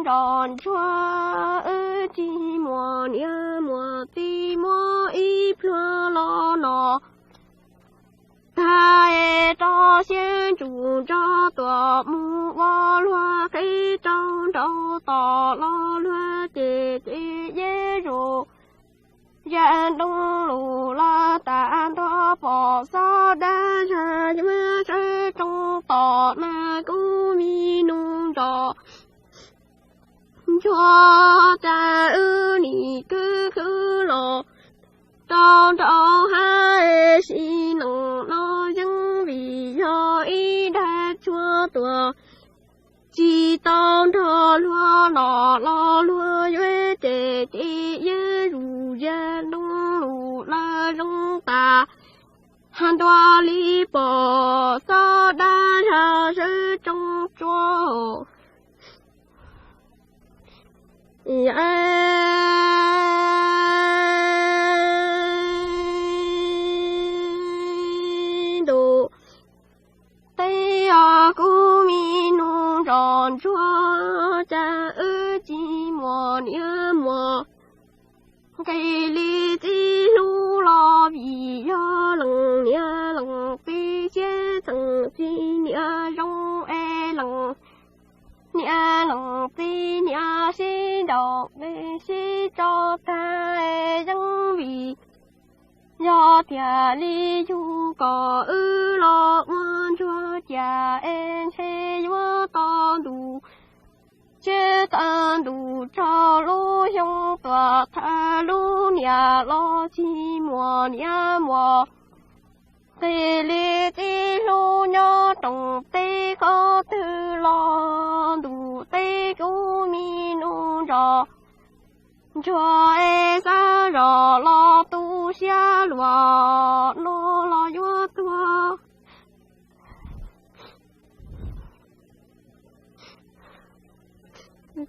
tso ntsuag, wb tsis muaj niam muaj txiv, muaj ib pluag los no tag es rau siab ntsug nrog tuam mus ua luag qhib rau nraud tos los luag ces ces yeej zus ya ntoo lus los tas nrho pom xob dab zag yuav sawv tsoos tom na kub mi nus nrog ntsuag, cas wb nim khwv khwv los rau nraud hab sim neej no yeej vim yog ib dag tshuaj tuag tsis tau nrog luag no los luag yuav ces ces yeej zus ya ntoo lus lawm zoo tas ha ntua li pom xob dab zag sawv tsoos tsuag ntus. Teb os kub mi nus nrog ntsuag, cas wb tsis muaj niam muaj nqis li txij hlub los vim yog leej niam leej txiv siab txheej txij niam zoo es leej niam leej txiv niam sib nraus nqi sib tso tag es yeej vim yog tiag li yug kom wb los ua ntsuag cas es ntshe yuav tau ntus tseg tau ntus tsaug lub xyoo tuam thawj lub niam los tsis muaj niam muaj nqis li txij hlub nyob rooj teb qhov twg los ntuj teb kub mi nus nrog ntsuag es xav zog los tu siab luag no los yuav tuag.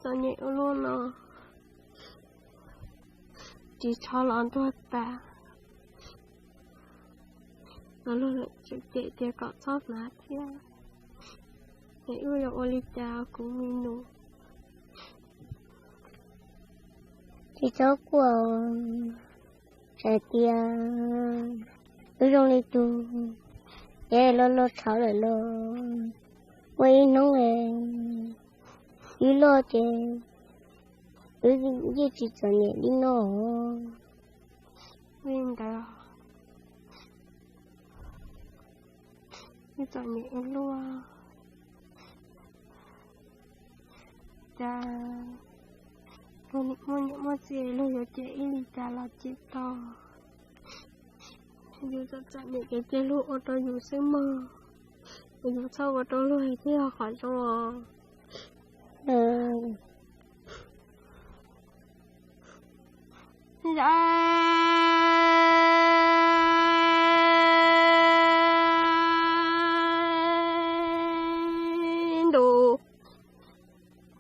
Txom nyem ua luaj no, ris tsho los ntuag tas, los luag lawm tseem cem tias kom txhob hnav thiab, es wb yuav ua li cas kuv mi nus? Tsis txhob quaj, txawm tias wb zoo li tus ev loj loj tshauv lawm los muaj ib hnub wb loj ces wb yeej tsis txom nyem li no. Li ntawd, wb txom nyem ua luaj, cas luag nim muaj niam muaj txiv luag yuav cem ib li cas los cem tau. Yus txom txom nyem ces cia luag ua rau yus xwb mog, yus txhob ua rau luag thiaj yog qhov zoo. Za ntus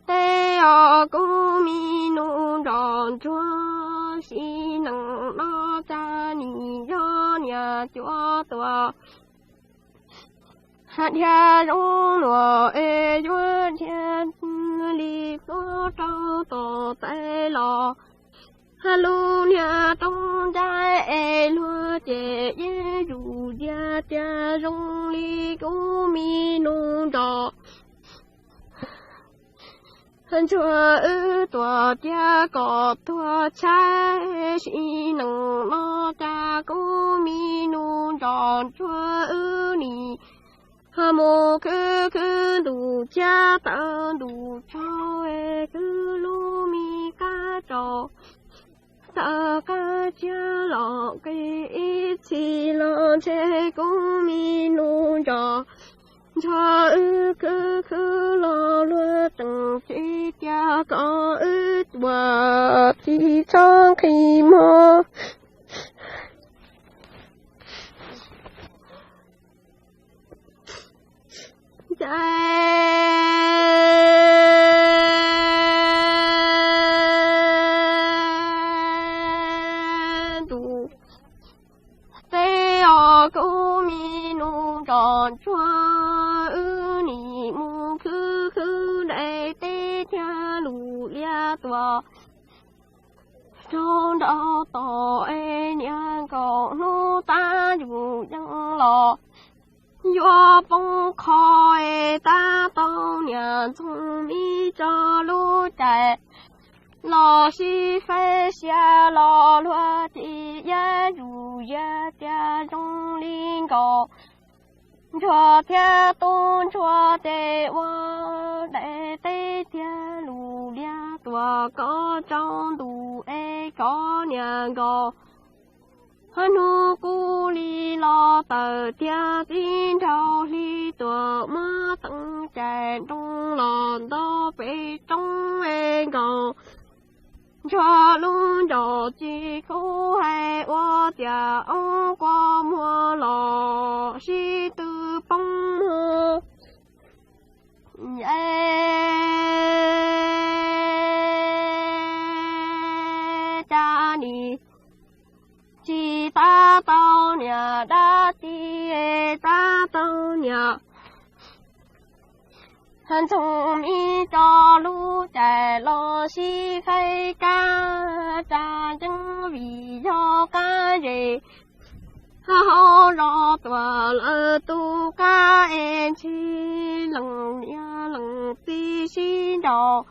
teb os kub mi nus nrog ntsuag, sim neej no cas nim yog niam cuav tuag ha dhia zoo luag es yuav dhia li hlob rau tom tais los ha lub niag rooj ncaib es luag ces yeej zus ya tias zoo li kub mi nus nrog ntsuag wb tuag tiag kom tuag tshaib, sim neej no cas kub mi nus nrog ntsuag wb nim ho mus khwv khwv ntuj ciab tawm ntuj tsaug, khwv lub me qab tsaus tawm qab ciab los nqis ib txhis los ntshe kub mi nus nrog ntsuag wb khwv khwv los luag tseem tsis tias kom wb tuag tsis txhob nqhis mog. Za ntus teb os kub mi nus nrog ntsuag wb nim mus khwv khwv daim teb thiab lus tuaj raug nraug tom es niag nkaus hnub tab yus yeej los yuav poob qho es tab tau niam Ntxoov Mib tso lub cai los sib faib sia los luag ces yab yus yag tias zoo li nkaus ntsuag thiab tub ntsuag ces ua daim teb thiab lus liab tuaj kov tsaus ntuj es kov niam nkaus hnub qub li los tawm tiag txij nraug hli tuaj muab teev cai nroo los nto pem roob es nkaus ntsuag lub nraum tsis khub hais ua tias oob kua muag los sib tw poob mus. Cas nim tsis tab tau niam dab tsi, tab tau niam Ntxoov Mib tso lub cai los sib faib kab tsa yeeb vim yog kab zes hauv zos tuaj lawv tus kab es ntshe leej niam leej txiv sib nraus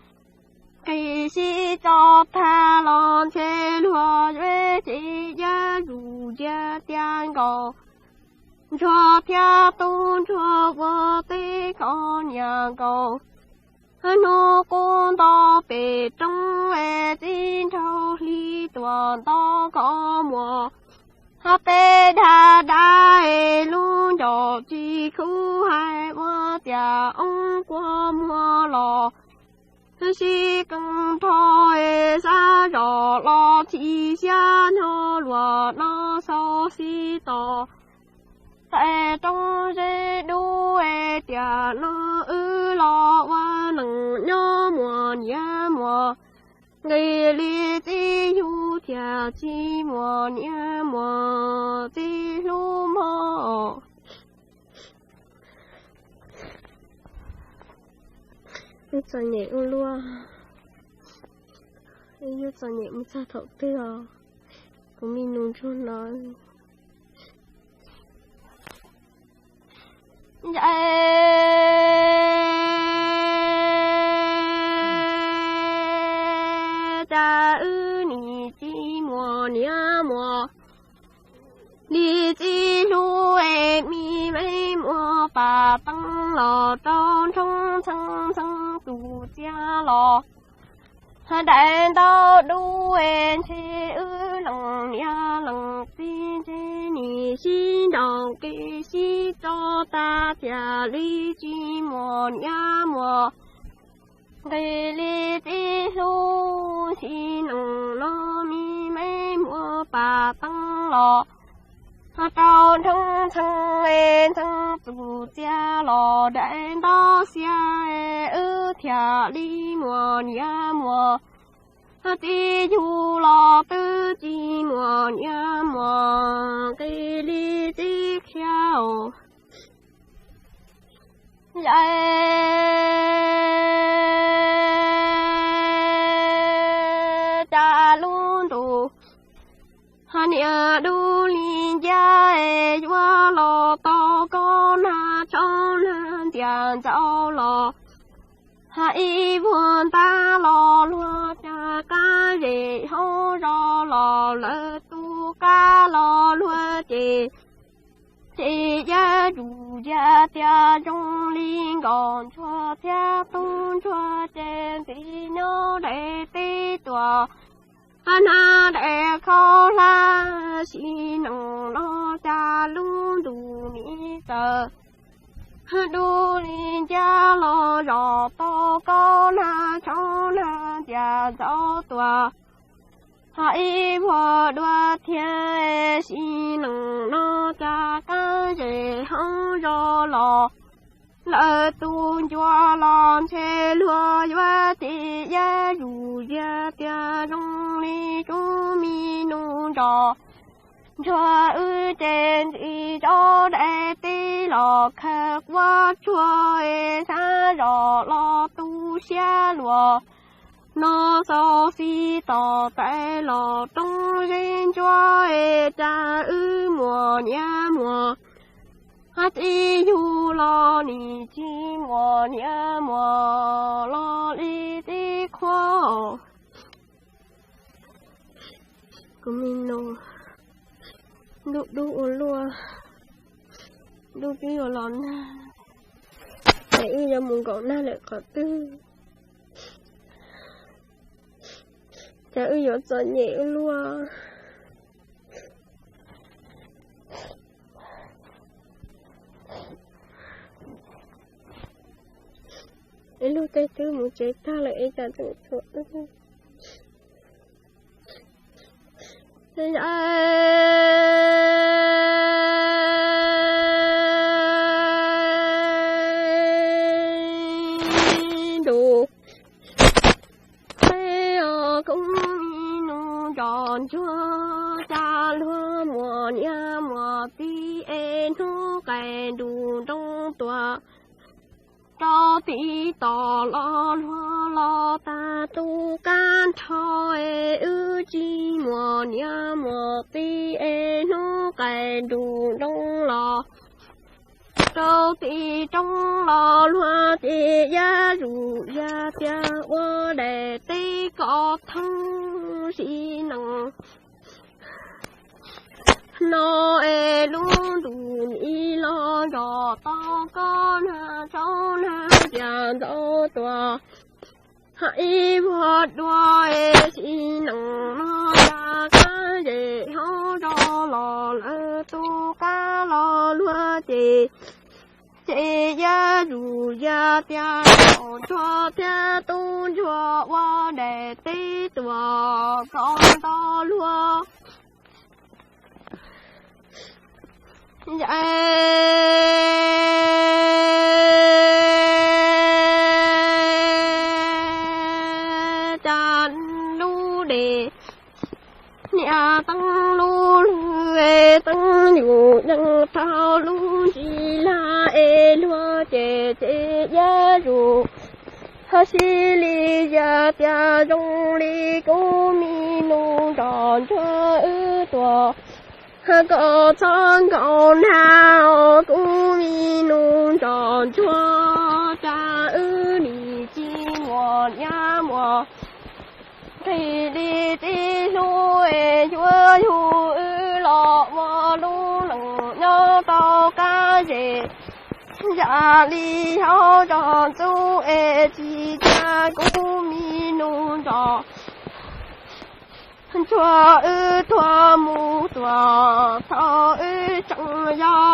nqis sib tso tag los ntshe luag yuav ces yab yus yag tiag nkaus ntsuag thiab tub ntsuag ua teb kov niam nkaus hnub qub nto pem roob es txij nraug hli tuaj nto kov muag peb dab dab es lub nraum tsis khub hais ua tias oob kua muag los sib qees rho es xab zos los txhim xiab nyob luag no xau xib tos tais roob zeb dub es tiam no wb los ua neej nyob muaj niam muaj nqis li txij hlub thiaj tsis muaj niam muaj txiv hlub mog. Wb txom nyem ua luaj, wb yuav txom nyem mus txog thaum twg os, kuv me nus ntsuag no. Cas wb nim tsis muaj niam muaj li txiv hlub es me me muaj pas teeb los rau nrhoo ntxhee ntxhee tus txiaj los daim ntaub dub es ntshe wb leej niam leej txiv ntshe nim sib nraus nqis sib tso tag tiam li tsis muaj niam muaj nqis li txiv hlub sim neej no me me muaj pas teeb los rau nrhoo ntxhee ntxhee tus txiaj los daim ntaub xiab wb thiaj li muaj niam muaj txiv yug los twb tsis muaj niam muaj nqis li txiv qhia. Cas lub ntuj niam dub li ncab es yuav los tau koj nag tshoob nag ntias ntxaus los ib vuag ntab los luag cas kab zem hauv zos los lawv tus kab los luag ces ces yab yus yag tias zoo li nkaus ntsuag thiab tub ntsuag ces ntxiv nyob daim teb tuaj nag daim khaub hlab sim neej no cas lub ntuj nim txawm dub li ncab los zom tau koj nag tshoob nag ntias ntxaus tuaj ib vuag dua thiab sim neej no cas kab zem hauv zos los lawv tus ncua los ntshe luag yuav ces yab yus yag tias zoo li kuv me nus nrog ntsuag wb ces ntxiv rau daim teb los khaws quaj tsuag es xab zos los tu siab luag no xauv xib tos tais los roob zeb ntsuab es cas wb muaj niam muaj txiv yug los nim tsis muaj niam muaj los li tib qhuav. Kuv me nus, ntuj dub ua luaj, ntuj twb yuav los nag, es wb yuav mus nkaum nag lawm qhov twg? Cas wb yuav txom nyem ua luaj? Ib lub tej twb mus tsev tag lawm es cas tseem tshuav wb. Ntuj, qheb os kuv me nus nroj ntsuag, cas luag muaj niam muaj txiv es hnub qaij nruj nroo tuaj rau tim tos los luag los tag tus kab nrho es wb tsis muaj niam muaj txiv es hnub qaij nruj nroo los rau tim roob los luag ces yaj zus yaj tias ua daim teb kom thoob sim neej no es lub ntuj nim los nrog tau koj nag tsaus nag tias ntxaus tuaj ib vuag dua es sim neej no cas kab zem hauv zos los lawv tus kab los luag ces ces yaj zus yaj tias tub ntsuag thiab tub ntsuag ua daim teb tuaj kom ntau luag. Cas lub dej niam teeb lub lwg es teeb yus yeej rau lub ntsis lag es luag ces ces yaj zus hab sib li yaj tias zoo li kuv me nus nroj ntsuag wb tuaj hab kom txhob nkaum nag os kuv me nus nroj ntsuag cas wb nim tsis muaj niam muaj txiv li txiv hlub es yuav yug wb los ua lub neej nyob tau kab zem yam li hauv zos ntxub es tsis cia kuv me nus nroj ntsuag wb tuag mus tuaj thaum wb tseem yau